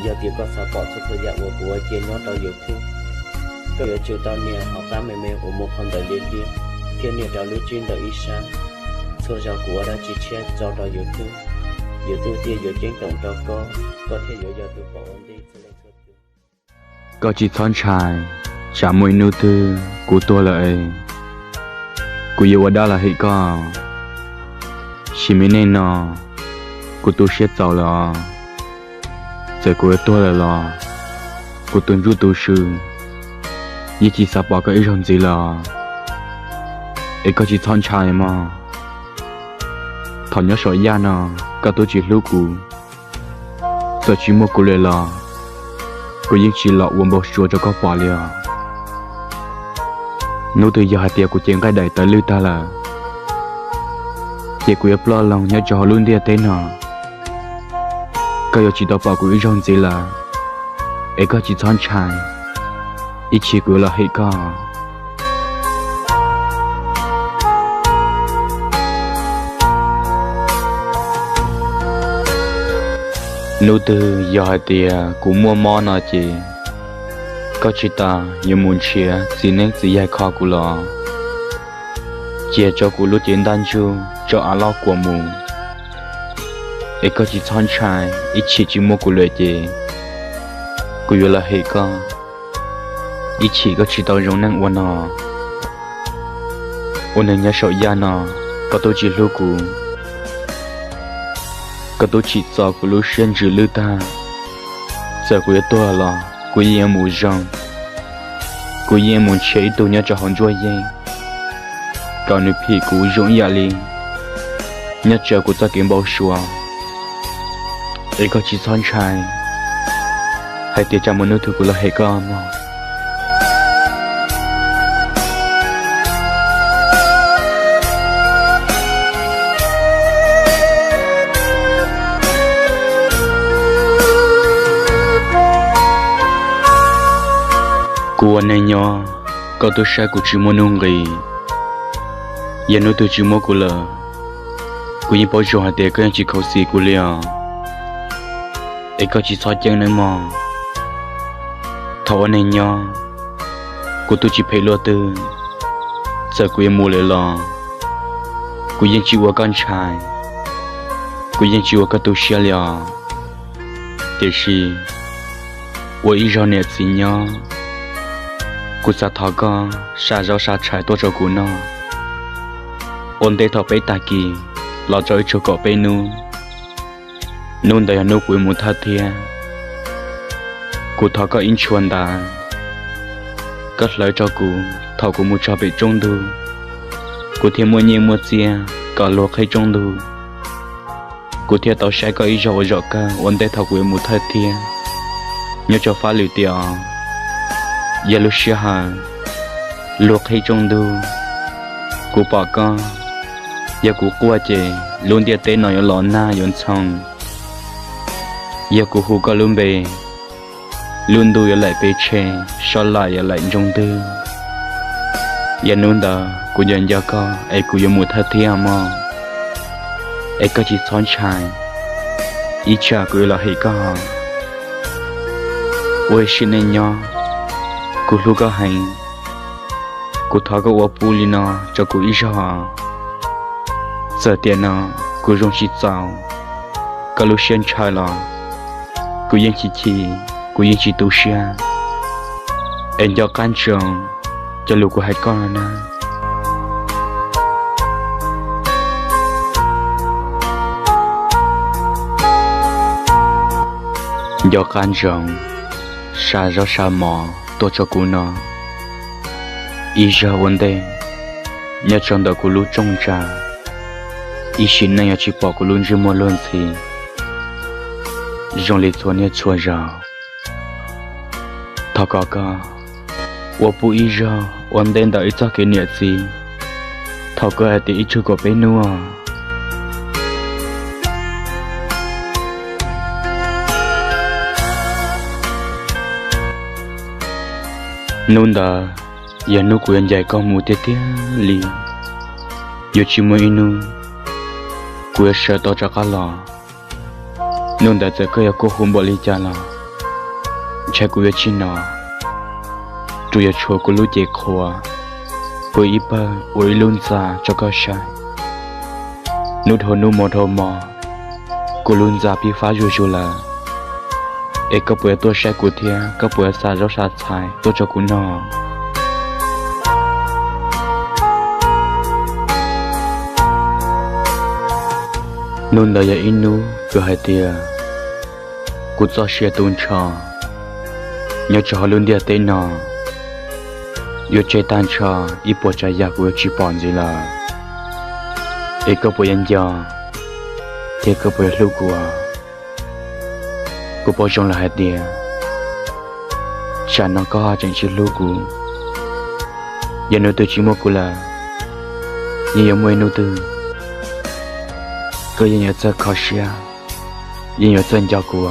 Yog tias koj xav pom txhua txhua yam uas kuv ua cia nyob rau YouTube, koj yuav tsum tau nias hauv qab me me uas muaj phau ntawv liab liab, thiab nias rau lub tswb ntawm ib sab. Txhua zaus kuv ua dab tsi tshiab tso rau YouTube, YouTube thiaj yuav ceeb toom rau koj, koj thiaj yuav yog tus pom ua ntej txhua leej txhua tus. Koj tsis txhob ntshai, tsam muaj ib hnub twg kuv tuag lawm es kuv yuav ua dab los hem koj. Sim me neej no kuv tu siab txaus lawm os. Txawm kuv yuav tuag lawm los kuv tus ntsuj tus swm yeej tsis xav pom koj ib zaug ntxiv lawm os. Es koj tsis txhob ntshai mog. Thaum nyob saum yaj no koj twb tsis hlub kuv, txawm tsis muaj kuv lawm los kuv yeej tsis los ua npau suav rau koj pom li os. Hnub twg yog hais tias kuv cev nqaij daim tawv lwj tag lawm, ces kuv yuav ploj loo nyob rau hauv lub ntiaj teb no. Koj yuav tsis tau pom kuv ib zaug ntxiv lawm, es koj tsis txhob ntshai, ib chim kuv yuav los hem koj. Hnub twg yog hais tias kuv muaj mob no ces koj tsis tas yuav mus nrhiav txiv neeb txiv yaig kho kuv los, cia rau kuv lub cev ntaj ntsug rau av loj kuam mus. Es koj tsis txhob ntshai, ib chim tsis muaj kuv lawm ces kuv yuav los hem koj, ib chim koj tsis tau zoo neej ua no. Ua neeg nyob saum yaj no, koj twb tsis hlub kuv, koj twb tsim txom kuv lub siab ntsws lwj tag. Txawm kuv yuav tuag los kuv yeej yuav mus zoo, kuv yeej mus nrhiav ib tug nyob rau hauv ntsuab yeej kom nws phim kuv zoo ib yam li nyob raws kuv txoj kev npau suav. Es koj tsis txhob ntshai hais tias tsam muaj hnub twg kuv los hem koj mog. Kuv ua neeg nyob, koj twb saib kuv tsis muaj nuj nqis. Yog hnub twg tsis muaj kuv lawm, kuv yeej paub zoo hais tias koj yeej tsis khuv xim kuv li os. Es koj tsis txhob ceeb neej mog. Thaum ua neeg nyob, kuv twb tsis phem luaj twg, txawm kuv yuav mus lawm los kuv yeej tsis ua koj ntshai, kuv yeej tsis ua koj tu siab li os. Tiam sis ua ib zaug niam txiv nyob, kuv xav thov koj sa zaub sa tshais tuaj rau kuv noj. Ua ntej thaum peb tag kis los rau ib tsug kaum peb hnub, hnub ntawd yog hnub kuv yuav mus thawj thiab. Kuv thov koj ib ntshua ntawd, koj hlawv rau kuv thaum kuv mus txog pem tsoob ntug, kuv thiaj muaj nyiaj muaj txiaj kom luag qhib tsoob ntug. Kuv thiaj tau saib koj ib zaug ua zaum kawg ua ntej thaum kuv yuav mus thawj thiab. Nyob rau fab lwm tiam, yog lub sij hawm luag qhib tsoob ntug, kuv pom koj, yog kuv quaj ces lub ntiaj teb no yuav los nag yuav ntxhoo. Yog kuv hu koj lub npe, lub ntuj yuav laim pes tshe, sab laj yuav laim ntsoog ntwg. Yog hnub ntawd kuv nco nco koj es kuv yuav mus thawj thiab mog. Es koj tsis txhob ntshai, ib tsam kuv yuav los hem koj. Ua ib sim neej nyob, kuv hlub koj heev. Kuv thov koj ua pub li no rau kuv ib zaug. Txawm tiam no kuv zoo tsis txaus, koj lub siab ntshaw los kuv yeej chim chim, kuv yeej tsis tu siab. Es nco qab ntsoov cov lus kuv hais koj no na. Nco qab ntsoov, sa zaub sa mov tuaj rau kuv no. Ib zaug ua ntej nyob rau ntawm kuv lub rooj ntsa, ib sim neej yuav tsis pom kuv lub ntsej muag luag ntxhi zoo li txhua niaj txhua zaus. Thov kom koj ua pub ib zaug ua ntej ntawm wb txoj kev niam txiv, thaum koj hais tias ib tsug kaum peb hnub. Hnub ntawd yog hnub kuv yuav ncaim koj mus tiag tiag li. Yuav tsis muaj ib hnub kuv yuav sawv tau rov qab los. Hnub ntawd txawm koj yuav kuj hu npaum li cas los Ntshai kuv yuav tsis no, tsuas yuav tshuav kuv lub cev qhuav, kuv ib pawg ua ib lub ntxa rau koj saib. Hnub dhau hnub, hmo dhau hmo, kuv lub ntxa pib fab zuj zus lawm. Es koj puas yuav tuaj saib kuv thiab koj puas yuav xa zaub xa txhais tuaj rau kuv noj? Hnub ntawd yog ib hnub kws hais tias kuv txoj sia tu nrho, nyob rau hauv lub ntiaj teb no yuav tseg tag nrho ib puas tsav yam kuv yuav tsis pom ntxiv lawm. Es koj puas yuav nco thiab koj puas yuav hlub kuv? Kuv paub zoo lawm hais tias tsam no koj tseem tsis hlub kuv. Yog hnub twg tsis muaj kuv lawm, yeej yuav muaj ib hnub twg koj yeej yuav txawj kho siab, yeej yuav txawj nco kuv.